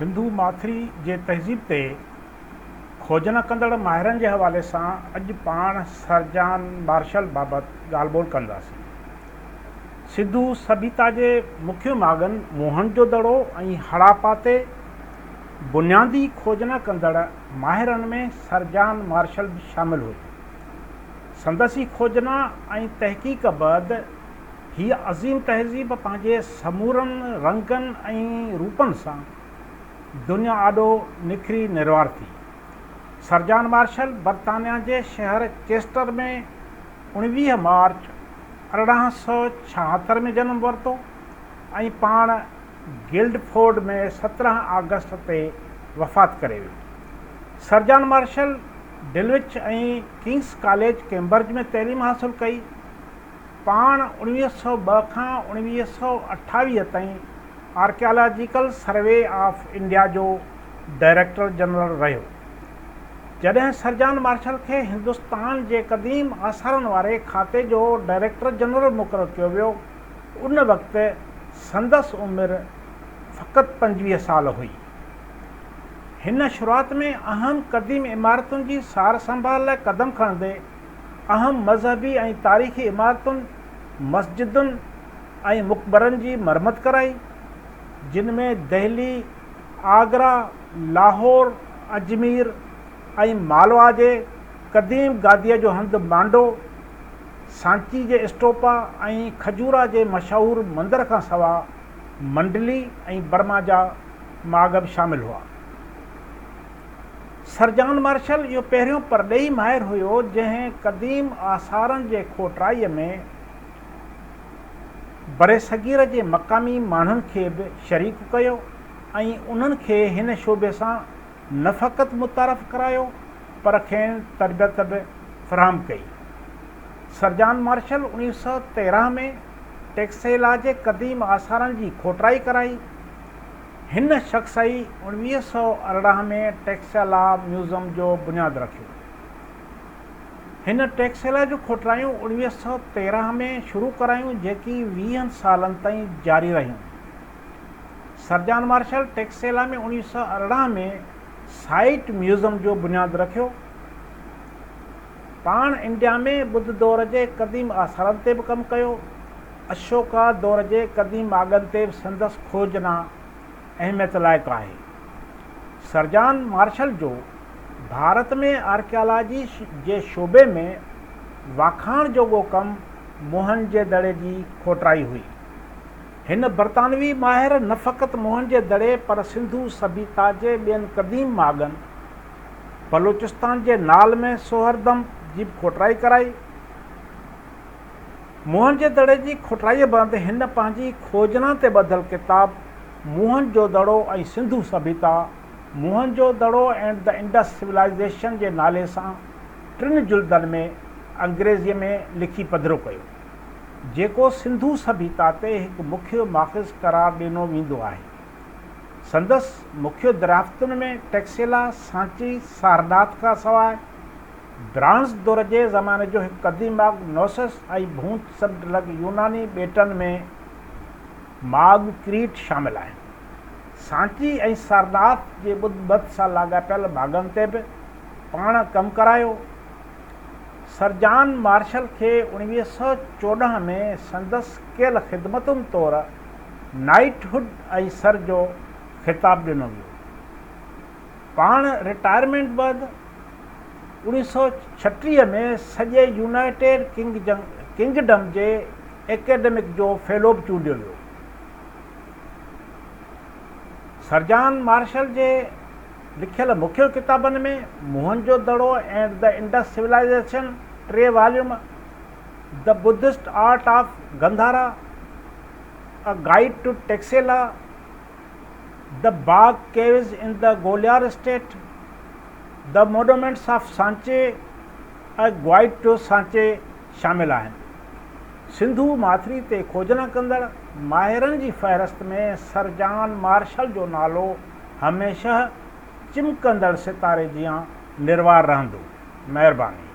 سنڌو ماٿري جي تهذيب تي کوجنا ڪندڙ ماهرن جي حوالي سان اڄ پاڻ سرجان مارشل بابت ڳالهه ٻولهه ڪنداسين. سنڌو سڀيتا جي مکيه ماڳن موهن جو دڙو ۽ هڙاپا تي بنيادي کوجنا ڪندڙ ماهرن ۾ سرجان مارشل به شامل هيو. سندس ئي کوجنا ۽ تحقيق بعد هيء عظيم تهذيب پنهنجي سمورن رنگن ۽ روپن سان دنيا آڏو نکري نروار ٿي. سرجان مارشل برطانيا جي شهر چيسٽر ۾ 19 مارچ 1876 ۾ جنم ورتو ۽ پاڻ گلڊفورڊ ۾ 17 آگسٽ تي وفات ڪري ويو. Sir John Marshall Dulwich ۽ King's College Cambridge ۾ تعليم حاصل ڪئي. پاڻ 1902 کان 1928 تائين آرڪيالاجيڪل سروي آف انڊيا جو ڊائريڪٽر جنرل رهيو. جڏهن سرجان مارشل کي هندستان جي قديم آثارن واري کاتي جو ڊائريڪٽر جنرل مقرر ڪيو ويو، ان وقت سندس عمر فقط 25 سال هئي. هن شروعات ۾ اهم قديم عمارتن جي سار سنڀال لاء قدم کڻندي اهم مذهبي ۽ تاريخي عمارتن، مسجدن ۽ مقبرن جي مرمت ڪرائي، جن ۾ دهلي، آگرا، لاهور، اجمير ۽ مالوا جي قديم گاديء جو هنڌ مانڊو، سانچي جي اسٽوپا ۽ کجورا جي مشهور مندر کان سواء منڊلي ۽ برما جا ماڳ به شامل هئا. سرجان مارشل اهو پهريون پرڏيهي ماهر هيو جنهن قديم آثارن جي کوٽرائيء ۾ برصغير جي مقامي ماڻهن کي به شريڪ ڪيو ۽ انهن کي هن شعبي سان نه فقط متعارف ڪرايو پر کين تربيت به فراهم ڪئي. سرجان مارشل 1913 ۾ ٽيڪسيلا جي قديم آثارن جي کوٽرائي ڪرائي. هن شخص ئي 1918 ۾ ٽيڪسيلا ميوزم جو بنياد رکيو. هن ٽيڪسيلا جون کوٽرايون 1913 ۾ شروع ڪرايون جيڪي ويهن سالن تائين جاري رهيون. سرجان مارشل ٽيڪسيلا ۾ 1918 ۾ سائيٽ ميوزم جو بنياد رکيو. پاڻ انڊيا ۾ ٻڌ دور جي قديم آثارن تي به ڪم ڪيو. اشوڪا دور جي قديم ماڳن تي به سندس کوجنا اهميت لائق آهي. سرجان مارشل جو ڀارت ۾ آرڪيالاجي جي شعبي ۾ واکاڻ جوڳو ڪم موهن جي دڙي جي کوٽرائي هئي. هن برطانوي ماهر نه فقط موهن جي دڙي پر سنڌو سڀيتا جي ٻين قديم ماڳن، بلوچستان جي نال ۾ سوهردم جي به کوٽرائي ڪرائي. موهن جي دڙي جي کوٽرائيء بعد هن پنهنجي کوجنا تي ٻڌل ڪتاب موهن جو دڙو ۽ سنڌو سڀيتا، Mohen jo Daro and the Indus Civilization، جي نالي سان ٽن جلدن ۾ انگريزيء ۾ لکي پڌرو ڪيو، جيڪو سنڌو سڀيتا تي هڪ مکيه ماخذ قرار ڏنو ويندو آهي. سندس مکيه دريافتن ۾ ٽيڪسيلا، سانچي، سارناٿ کان سواء برانز دور جي زماني جو هڪ قديم ماڳ نوسس ۽ ڀونچ سمنڊ لڳ يوناني ٻيٽن ۾ ماڳ ڪريٽ شامل آهن. سانچي ۽ سارناٿ جي ٻڌ مت سان لاڳاپيل ماڳن تي به پاڻ ڪم ڪرايو. سر جان مارشل کي 1914 ۾ سندس ڪيل خدمتن طور نائيٽ هوڊ ۽ سر جو خطاب ڏنو ويو. پاڻ رٽائرمينٽ بعد 1936 ۾ سڄي يونائيٽيڊ ڪنگڊم جي اڪيڊمڪ جو فيلو به چونڊيو ويو. سرجان مارشل جي لکيل مکيه ڪتابن ۾ Mohen jo Daro and the Indus civilization, T volume, the Buddhist art of Gandhara, a guide to Taxila, the Bagh caves in the Gwalior state, the monuments of Sanchi, a guide to Sanchi شامل آهن. سنڌو ماٿري تي کوجنا ڪندڙ ماهرن جي فهرست ۾ سر John Marshall جو نالو هميشه چمڪندڙ ستاري جيان نروار رهندو. مهرباني.